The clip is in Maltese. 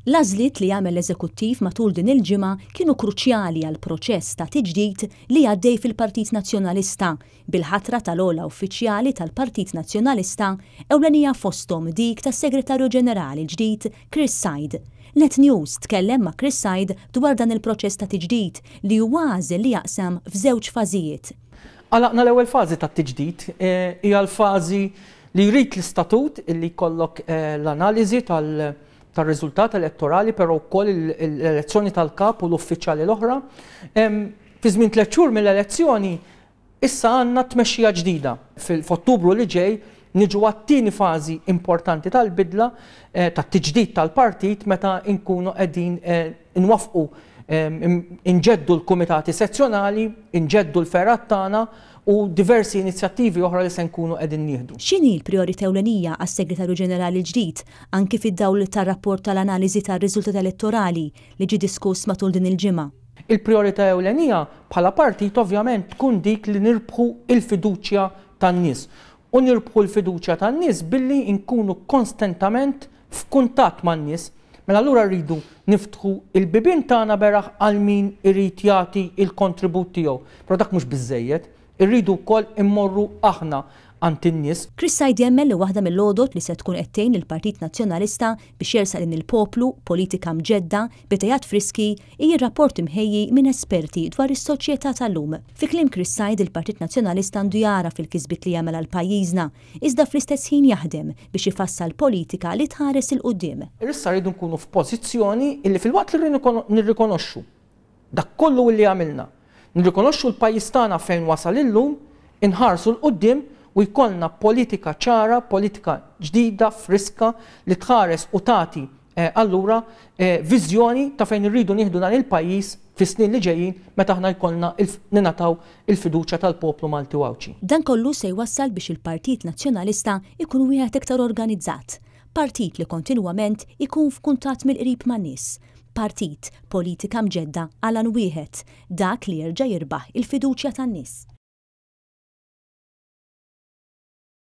L-għażliet li għamel l-Eżekuttiv matul din il-ġimgħa kienu kruċjali għall-proċess ta' tiġdid li għaddej fil-Partit Nazzjonalista, bil-ħatra tal-ogħla uffiċjali tal-Partit Nazzjonalista, ewlenija fosthom dik tas-Segretarju Ġenerali l-ġdid Chris Said. Net News tkellem ma' Chris Said dwar dan il-proċess ta' tiġdid li huwa għażel li jaqsam f'żewġ fażijiet. Għalaqna l-ewwel fażi tat-tiġdid, hija l-fażi li jrid l-istatut illi jkollok l-analiżi tal- tar-riżultat elettorali però wkoll l-elezzjoni tal-kap u l-uffiċjali l-oħra. Fi żmien tliet xhur mill-elezzjoni issa għandna tmexxija ġdida. F'Ottubru li ġej niġu għat-tieni fażi importanti tal-bidla tat-tiġdid tal-partit meta nkunu qegħdin nwaffqu inġeddu l-kumitati sezzjonali, inġeddu l-fergħat tagħna u diversi inizjattivi oħra li se nkunu qegħdin nieħdu. X'inhi l-prijorità ewlenija għas-Segretarju Ġenerali l-ġdid, anki fid-dawl tar-rapport tal-analiżi tar-riżultat elettorali li ġie diskuss matul din il-ġimgħa? Il-prijorità ewlenija bħala partit ovvjament tkun dik li nirbħu l-fiduċja tan-nies. U nirbħu l-fiduċja tan-nies billi nkunu konstentament f'kuntatt man-nies. Mela allura rridu niftħu l-bibien tagħna beraħ għal min irid jagħti l-kontribut tiegħu. Però dak mhux biżżejjed. Irridu wkoll immorru aħna għand in-nies. Chris Said jemmen li waħda mill-għodod li se tkun qed tgħin lill-Partit Nazzjonalista biex jersaq lejn il-poplu, politika mġedda, b'idejat friski, hi r-rapport imħejji minn esperti dwar is-soċjetà tal-lum. Fi kliem Chris Said il-Partit Nazzjonalista għandu jagħraf il-kisbiet li għamel għal pajjiżna, iżda fl-istess ħin jaħdem biex ifassal politika li tħares 'il quddiem. Issa rridu nkunu f'pożizzjoni illi filwaqt li nirrikonoxxu dak kollu illi għamilna, nirrikonoxxu l-pajjiż tagħna fejn wasal illum, inħarsu 'l quddiem u jkollna politika ċara, politika ġdida, friska li tħares u tagħti allura viżjoni ta' fejn irridu nieħdu dan il-pajjiż fis-snin li ġejjin meta aħna jkollna ningħataw il-fiduċja tal-poplu Malti u Għawdxi. Dan kollu se jwassal biex il-Partit Nazzjonalista jkun wieħed iktar organizzat. Partit li kontinwament ikun f'kuntatt mill-qrib man-nies. Partit, politika mġedda għal għan wieħed, dak li jerġa' jirbaħ il-fiduċja tan-nies.